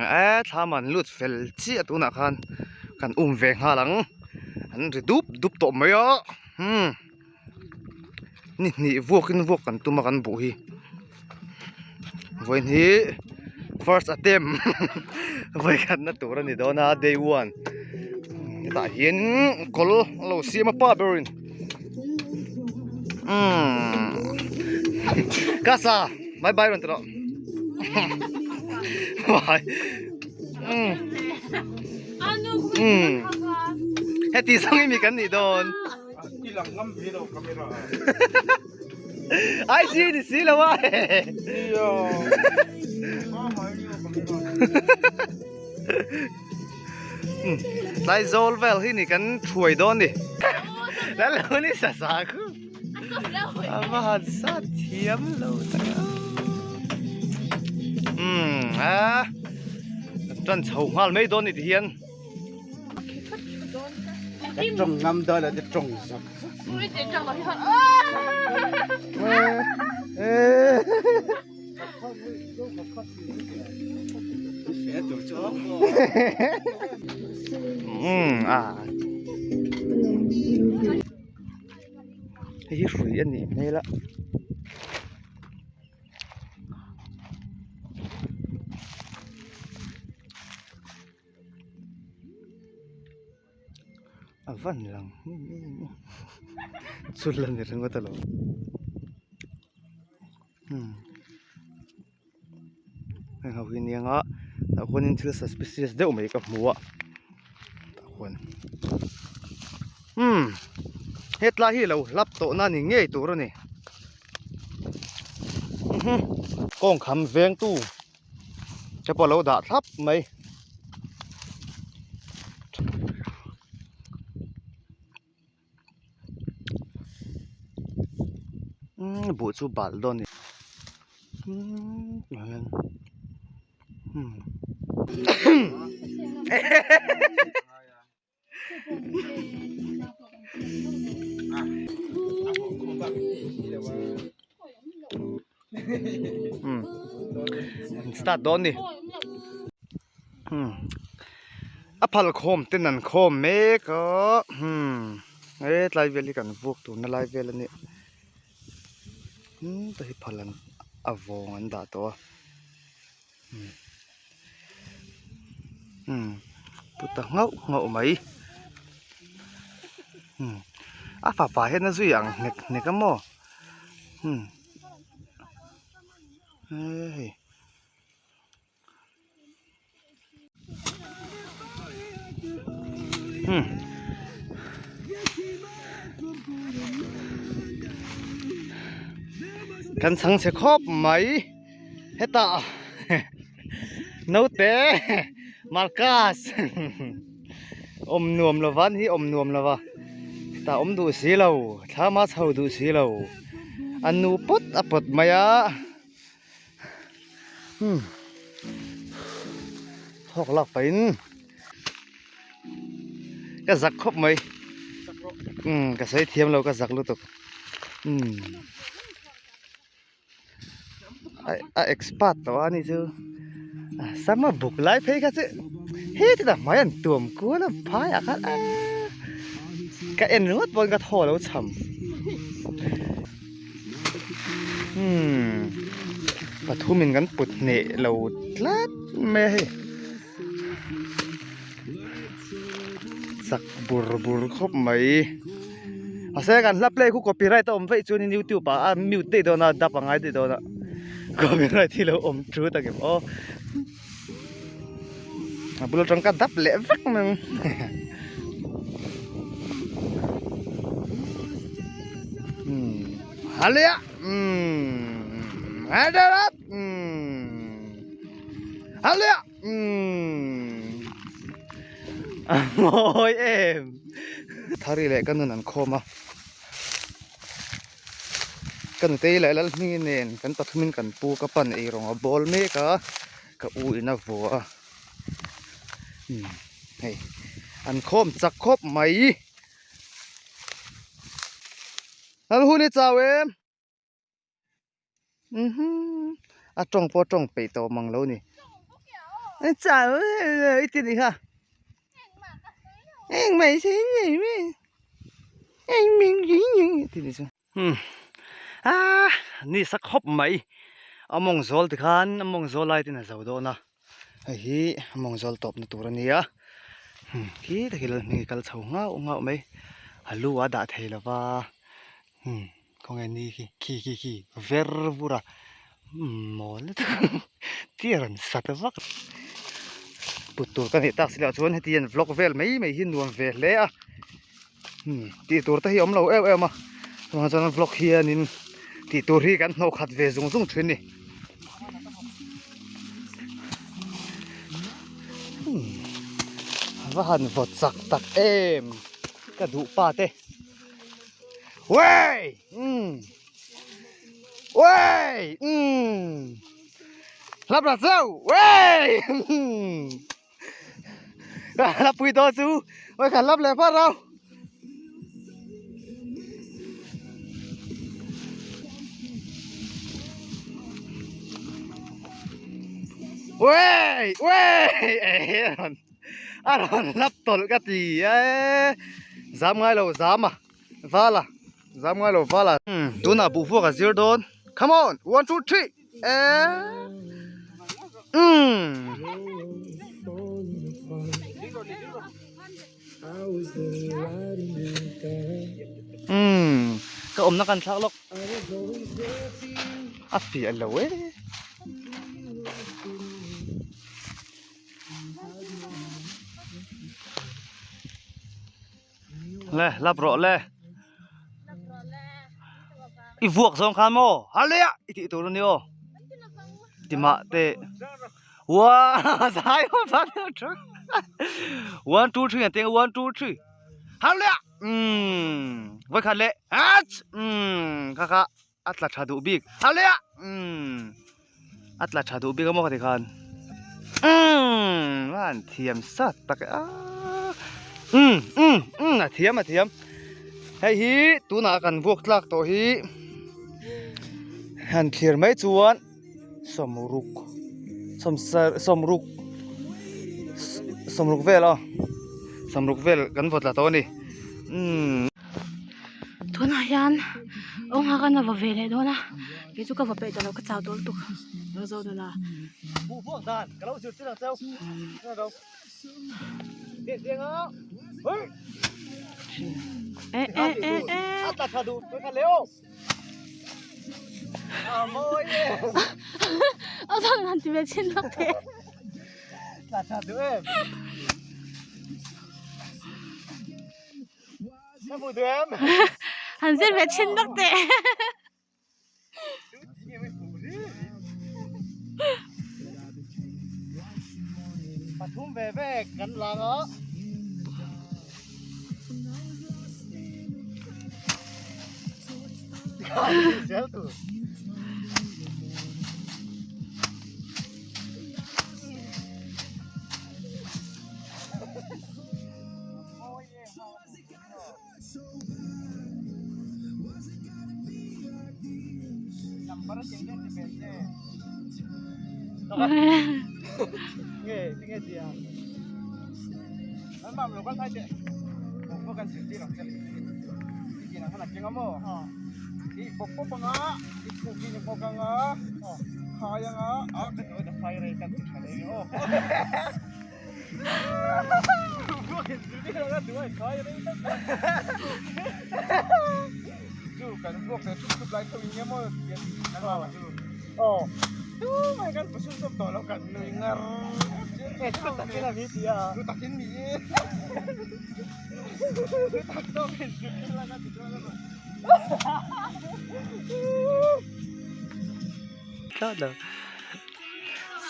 e thlam an lut fel chiah tunah khan kan um ve nghal ang an ri dup dup tawh mai a umm ni hnih vuakin vuak kan tum a kan buh hi vawiin hi first attempt vawikhatna tur a ni dawn a day one hetah hian kawl a lo siam a pa berin umm kasa bye bye rawn ti rawh bye umm umm heti zawng hi mi kan nih dawn. Ai si ni si lo a Tlai zawl vel hi ni kan thuai dawn ni Lal lo ni sa sa khu A va han sa thiam lo tak a Umm a Kan tan chho nghal mai dawn ni ti hian. Ka tawng ngam dawn lo te tawng zak zak. Hei hi hrui a nih hmel a. A van lang hnim em em chul a ni ringawt alawm umm heng ho hi nia nga tah khuanin thil suspicious deuh mai ka hmu a tah khuan umm hetlai hi lo hlap tawh na ni ngei tur a ni kawngkham vengtu. Te pawh a lo dah thlap mai. Umm buh chu bal dawn a ni umm tah hian umm. Start dawn ni a phal khawm ten an khawm mek a hetlai vel hi kan vuak turna lai vel a nia hei hi phal an a vawng an dah tawh a. Umm puta nghauh nghauh mai umm a fapa hian a zui ang hnek hnek a maw umm hei umm. Kan chhang chhe khawp mai. Hetah naute Marcus awm nuam lova an hi awm nuam lova hetah awm duh si lo thlama chho duh si lo a nu pawt a pawt mai a umm thawk lak pahin ka zak khawp mai umm ka sawi thiam lo ka zak lutuk umm. A expert tawh a ni chu sam a buk lai phei kha chu heti tak mai an tuam kual a phai ah khan aaa ka en ringawt pawhin ka thaw lo cham umm pathum in kan put hneh lo tlat mai a hei chak bur bur khawp mai mahse kan hla play khu copyright a awm vaih chuanin youtube ah a mute daih dawn a dap a ngai daih dawn a copyright hi lo awm thu tak em aw a bul atang ka dap leh vek mai ang umm hallelujah umm umm hallelujah Umm a mawi em Thari leh ka nun an khawm a ka nutei leh Lalhmingi nen kan pathumin kan pu ka pan eirawng a bawl mek a ka u in a vua a umm hei an khawm chak khawp mai Lalhuni chau em. A tawng pawh a tawng peih tawh mang lo ni. Chau i ti nih kha. Eng mai se nei mai. Eng ming hi ti nih chu. Hmm. Ah, ni sak khawp mai. A mawng zawl ti khan a mawng zawl lai ten a zo dawn a. Hei hi a mawng zawl tawpna tur a nia. Hmm, khi tak hi Lalhmingi kal chho ngauh ngauh mai. A lu a dah thei lova. Hmm. Khawnge ni khi khi khi khi ver vur a mawl lutuk tia rawn sat vak put tur ka neih tak si loh chuan heti hian vlog vel mai mai hi nuam ve hle a hmm tih tur te hi awm lo em em a chuvang chuan vlog hianin tih tur hi kan hnawh khat ve zung zung thin a ni hmm a va han vawt chak tak em ka duh pa te. Wey! Wey! Lap la chau! Wey! Lap pui to chu. Oi khan lap leh phawt rau. Wey! Wey! A rawn lap tawlh ka ti e zam ngai lo zam a val a zam ngai lo val a tunah buhvuak a zir dawn come on 1 2 3 e umm umm ka awmna kan thlak lawk a fiah lo e. Le lap rawh le i vuak zawng khan maw hallelujah i tih tur a ni aw ti mah te one zai awm zan 1 2 3 an teng 1 2 3 hallelujah umm vawikhat leh ach umm kha kha A tla tha duh bik a le a umm a tla tha duh bik a maw ka ti khan umm a han thiam sat tak e a umm umm umm a thiam a thiam hei hi tunah kan vuak tlak tawh hi han thlir mai chuan sawmruk sawmruk sawmruk vel aw sawmruk vel kan vaw tla tawh a ni umm. Tunah hian awng hak an va ve leh dawn a kei chu ka va peih ta lo ka chau tawh lutuk lo zo dawn a. Eh eh eh eh. A zan han ti ve chin lawk teh. Han zir ve chin lawk teh. Pathum ve ve kan lang a.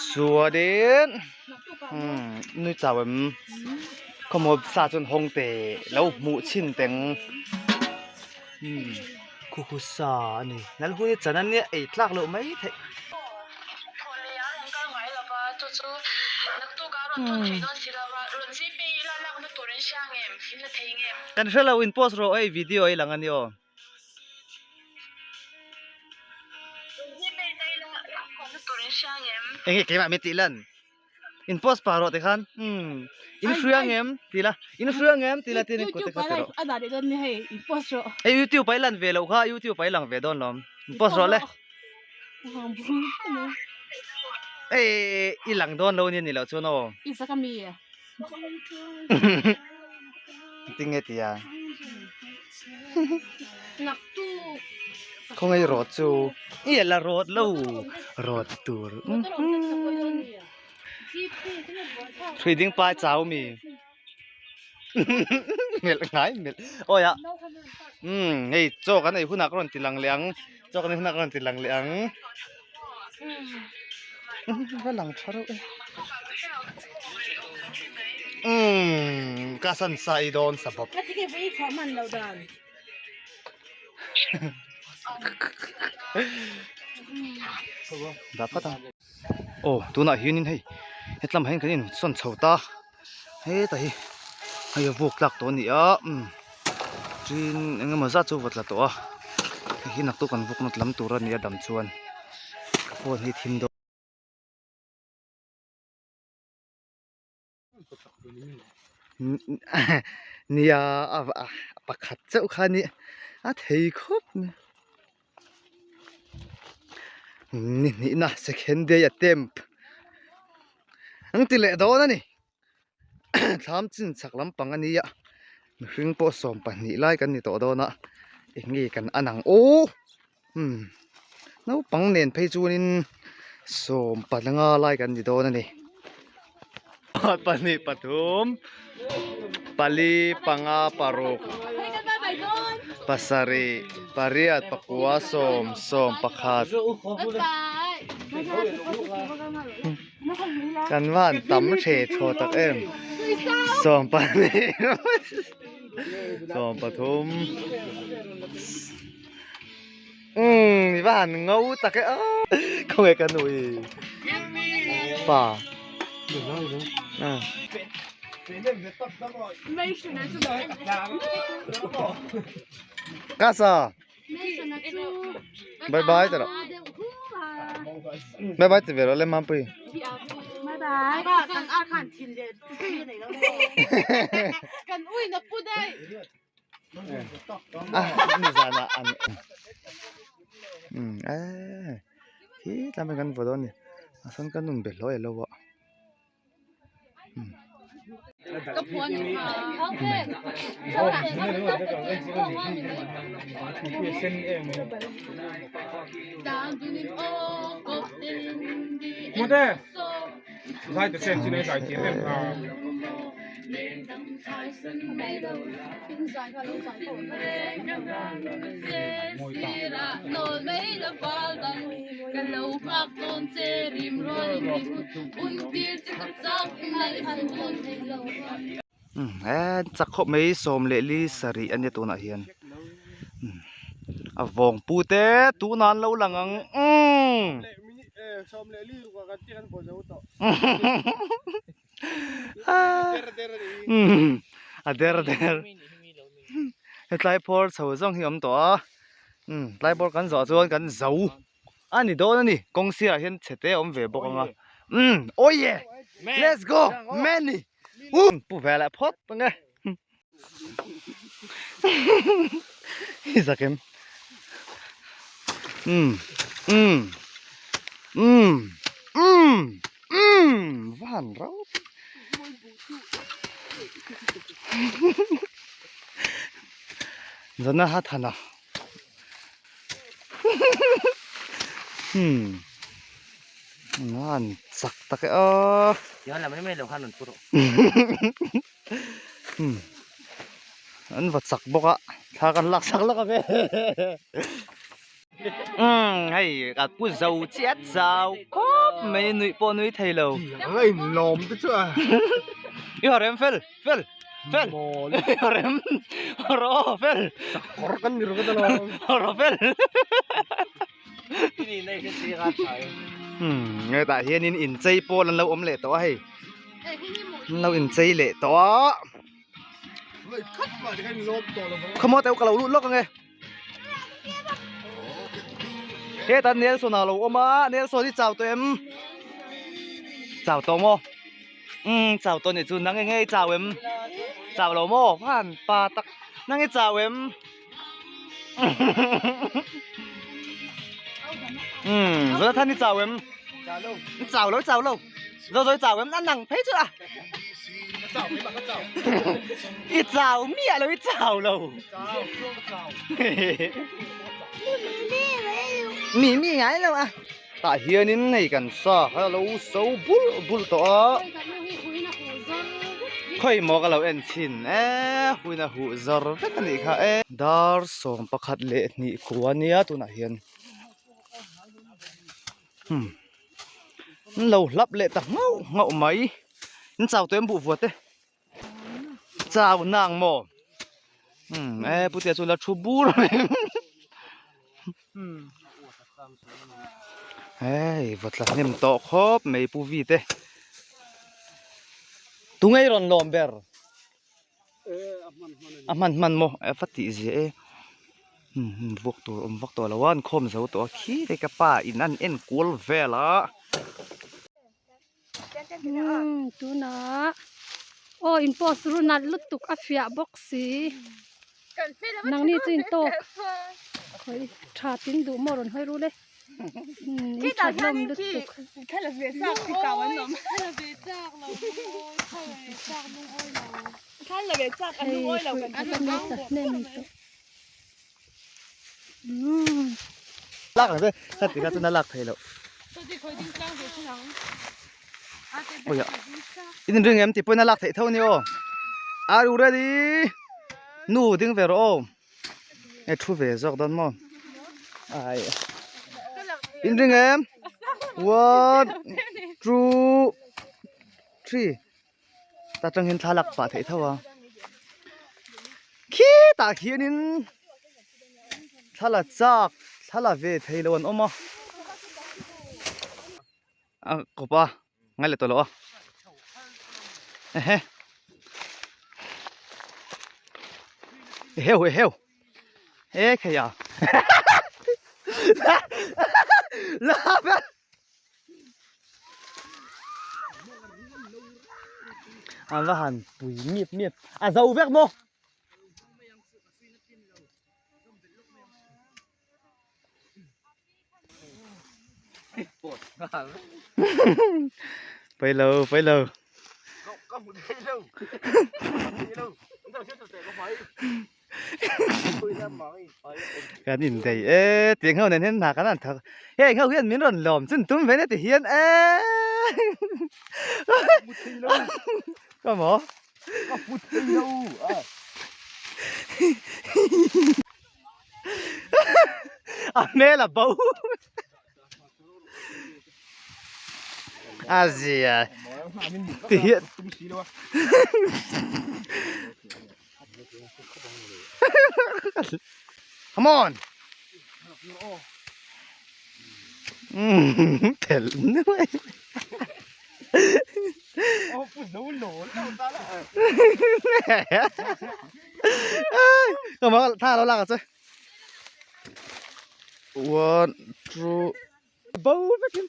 Chuanin nui chau em khawmaw sa chuan hawng te lo hmuh chhin teng khu khu sa a ni nal hun hi chan a nia ei tlak loh mai theih. Kan hre lo in post rawh hei video a i lang a ni aw. Enge keimah min tih lan? In post pah rawh tikhan umm in hria ngem ti la in hria ngem ti la tin in kut te kha ti rawh. A dah leh dawn nia hei in post rawh. Hei youtube ah i lan ve loh kha youtube ah i lang ve dawn lawm in post rawh le. Ei i lang dawn lo nia ni loh chuan aw. I zak ami e. Tinge tia. Nak tu. Khawngaih rawt chu i la rawt lo rawt tur. Hrui ding pa chau mi. Melh ngai melh. Awi a. Umm hei chaw kan ei hunah ka rawn ti lang leh ang. Chaw kan ei hunah ka rawn ti lang leh ang. Va lang tha reuh e. Umm ka san sa i dawn sa bawk. Ka ti ke i man lo dan. Dah phawt ang. Aw tunah hianin hei hetlam ah hian kan insawn chho ta hetah hi hei a vuak tlak tawh a ni a umm tin eng emaw zat chu va tla tawh a hei hi naktuk an vuk nawt lam tur a ni a dam chuan ka phone hi thim dawn. Nia a pakhat chauh kha a ni a thei khawp mai ni hnihna second day attempt an ti leh dawn a ni thlam chin chak lampang a nia mihring pawh 12 lai kan ni tawh dawn a eng nge kan an ang aw umm naupang nen phei chuanin 15 lai kan ni dawn a ni pahnih pathum pali panga paruk pasarih pariat pakua sawm sawm pakhat kan van tam the thaw tak em 12 13 Umm i va han ngo tak e aw khawnge ka nu i pa ka sa bye bye ta rawh bye bye ti ve rawh le mampui bye bye kan ar khan thin le kan ui na pu dai A nizanah an umm eee khi tlai kan vaw dawn a ni a sawn ka nun be hlawi alo a umm. Umm chak khawp mai sawm leh li sarih a nia tunah hian a vawng pu te tunah an lo lang ang umm. A der der hetlai phawr chho zawng hi a awm tawh a umm tlai bawr kan zawh chuan kan zo a ni dawn a ni kawng sirah hian chhe te a awm ve bawk ang a umm awi let's go many um pu ve leh phawt ang e hi zakem umm umm umm umm umm van rau zana ha thana umm an chak tak e aw An va chak bawk a thla kan lak chak lak a ve umm hei a pu zo chiah chau khawp mai nuih pawh nui thei lo a in lawm te chu a i haw rem fel fel fel i haw rem haw rawh fel sakawr kan ni rawh ka lawm haw rawh fel umm hetah hianin inchei pawl an lo awm leh tawh a hei an lo inchei leh tawh a khawmaw teuh ka lo lut lawk ange hetah Nelson a lo awm a Nelson hi chau tawh em chau tawh maw. Umm chau tawh anih chu nang enge i chau em? Chau lo maw? Van pa tak nang i chau em? Umm Jonathan i chau em? Chau lo chau lo zo zo i chau em? A nang phei chu a i chau miah lo i chau lo mi mi ngai lo a. Tah hianin hei kan sa kha a lo so bul bul tawh a khawi maw ka lo en chhin e huin a huh zawr vek a nih kha e. Dar sawm pakhat leh hnih kua nia tunah hian hmm an lo hlap leh ta nghauh nghauh mai in chau tawh em buh vuat e chau nang maw hmm e putea chu la thu bur mai hei va tla hnem tawh khawp mai pu vi te tunge i rawn lawm ber a hman hman maw a va tih zia e hmm vuak tur awm vak tawh lo a an khawm zo tawh a khi te ka pa in an en kual vel a. Hmm tunah aw in post ru nalh lutuk a fiah bawk si nangni chu in tawk khawi tha tin duh maw rawn hawi rul e hmm in tha hlawm lutuk. Hei hruih khat a mi thahnem tawh hmm. Lak ang che kha ti kha chuan a lak theih loh. Ui ah in inring em tih pawhin a lak theih tho a ni aw. Are you ready? Nu ding ve rawh aw. E thu ve zawk dawn maw? Ai. Inring em? One, two, three. Ta tang hian thla lak pah theih tho a khitah khianin thla la chak thla la ve thei lo an awm a a kawp a ngai leh tawh lo a ehe eheu eheu e khei a la ber. An va han pui miap miap a zo vek maw Pai lo pai lo Kan in daih e tiang ho nen hian hna kan han thawk heng ho hian min rawn lawm chun tum ve na ti hian e ka maw a hmel a bo a zia ti hian Come on. Thel nuai. Come on, tha lo lak che. One, two, bo vekin.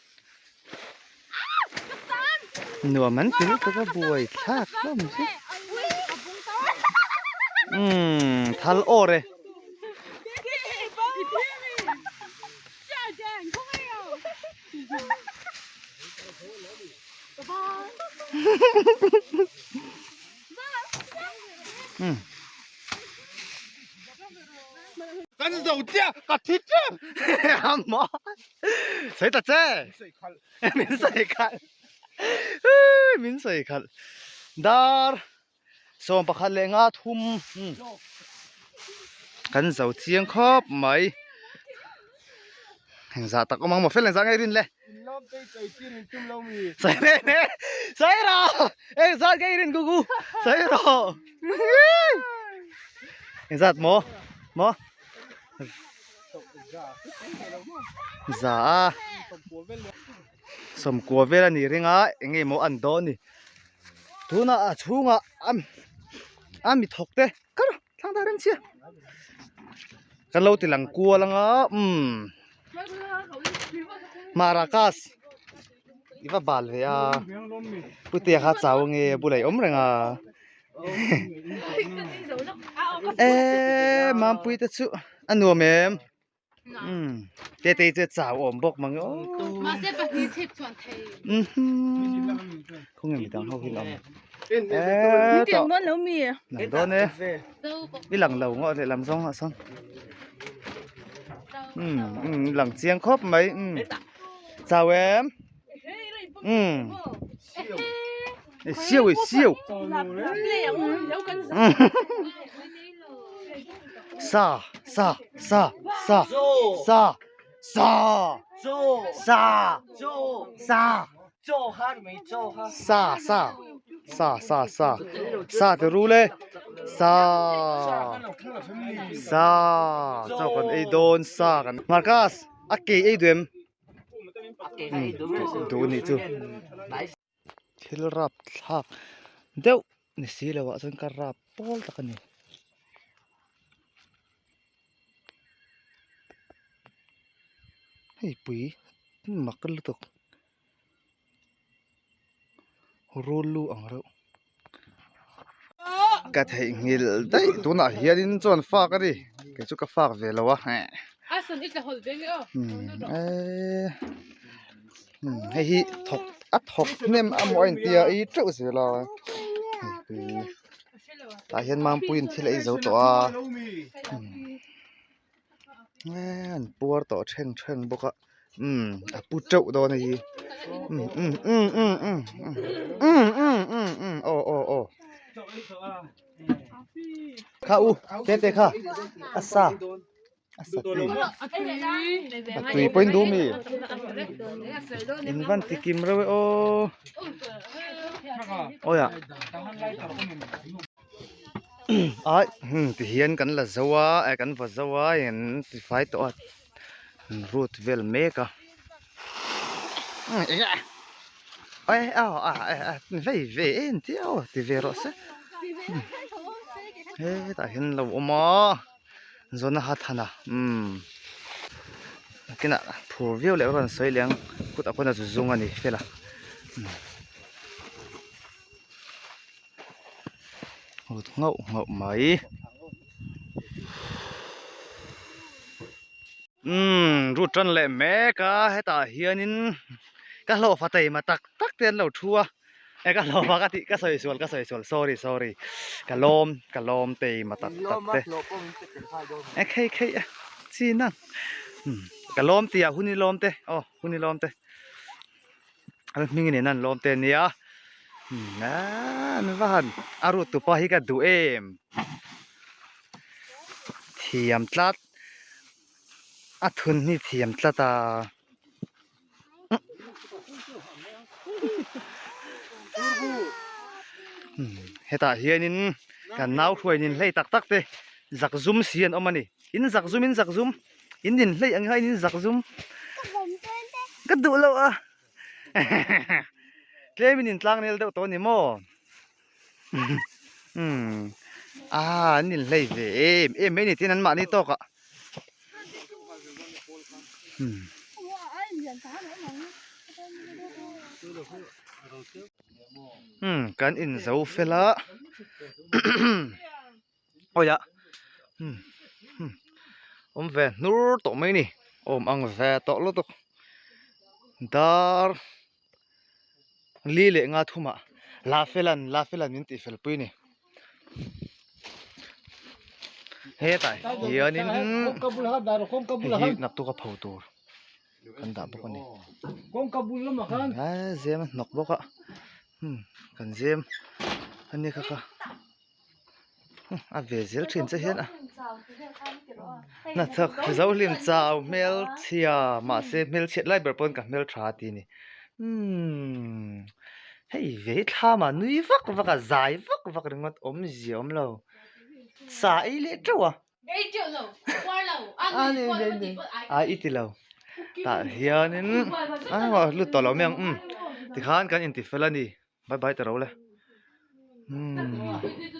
Nuam an ti lutuk a buai thlak hlawm chu. Umm thal awr e. Umm. Kan zo chiah ka thi tep. Amaw. Sawi ta che. Min sawi khalh. Min sawi khalh. Dar 11 leh nga thum. Kan zo chiang khawp mai. Engzah tak awm ang maw fel engzah nge rin le. Sawi me me. Sawi rawh. Engzah nge rin gugu. Sawi rawh. Engzat maw? Maw? Za a sawmkua vel a nih ring a eng nge maw an dawn ni tunah a chhungah a a mi thawk te kar thlang ta rem chhia kan lo ti lang kual anga umm maracas. I va bal ve a Putea kha chau ange a bulah i awm reng a Eee Mampui te chu a nuam em umm Tetei chu chau awm bawk mang e aw Khawnge midang ho hi la awm Eee tawh Lang dawn e I lang lo ngawt lehlam zawng ah sawn Umm umm lang chiang khawp mai umm Chau em umm Siau e siau Sa sa sa sa sa sa sa sa Sa sa sa sa sa sa ti ru le sa sa chaw kan ei dawn sa kan Marcus a ke ei duh em duh anih chu thil rap thlak deuh ni si lo ah chuan ka rap pawl tak a ni. Hei pui mak lutuk rul lu ang reuh ka theihnghilh daih tunah hianin chuan fak a ni kei chu ka fak ve lo a hei hi thawk a thawk hnem amaw a intia ei teuh zel a tah hian mampuiin thil a ei zo tawh a. An puar tawh then then bawk a umm a pu teuh dawn a hi umm umm umm umm umm umm umm umm umm aw aw aw kha u tete kha a sa a sa tui a tui pawhin duh mi in van ti kim reuh e aw awi ah. Ai hmm ti hian kan la zo a eh kan va zo a in ti fai tawh a an rut vel mek a eh aw a eh a vei ve em tih aw ti ve rawh se hetah hian an lo awm a zawna hat han a umm nakinah phur viau leh rawn sawi leh ang kutah khawn a zu zung a ni fel a. Rut nghauh nghauh mai umm rut tan leh mek a hetah hianin ka hlawhfa taima tak tak te an lo thu a e ka hlawhfa ka tih ka sawi sual ka sawi sual sorry sorry ka lawm ka lawm taima tak tak te e khei khei a chi nang ka lawm tih ah hun i lawm te aw hun i lawm te. An hming nen an lawm te ania an va han a rut tupa hi ka duh em thiam tlat a thun hi thiam tlat a hetah hianin kan nau hruainin hlei tak tak te zakzum si an awm a ni in zakzum in zakzum. In din hlei ang kha in zak zum. Ka duh lo a. Tlem in intlang nel deuh tawh ni maw. Hmm. Ah, an in hlei ve em em mai ni tin an mahni tawk a. Hmm. Hmm, kan in zo fel a. Awi ah hmm hmm awm ve hnur tawh mai ni awm ang ve tawh lutuk dar li leh nga thumah la felan la felan min tih fel pui ni hetah hianin hei hi naktuk a pho tur kan dah bawk a ni zem a hnawk bawk a hmm kan zem a ni kha kha. A ve zel thin che hian a hnathawk zo hlim chau hmelchhia mahse hmelchhiat lai ber pawn ka hmeltha a ti a ni umm hei ve hi thlam ah nui vak vak a zai vak vak ringawt awmzia awm lo sa ei leh teuh a a i ti lo tah hianin a lut tawh lo mai ang umm tikhan kan intifel a ni bye bye ta ro le umm.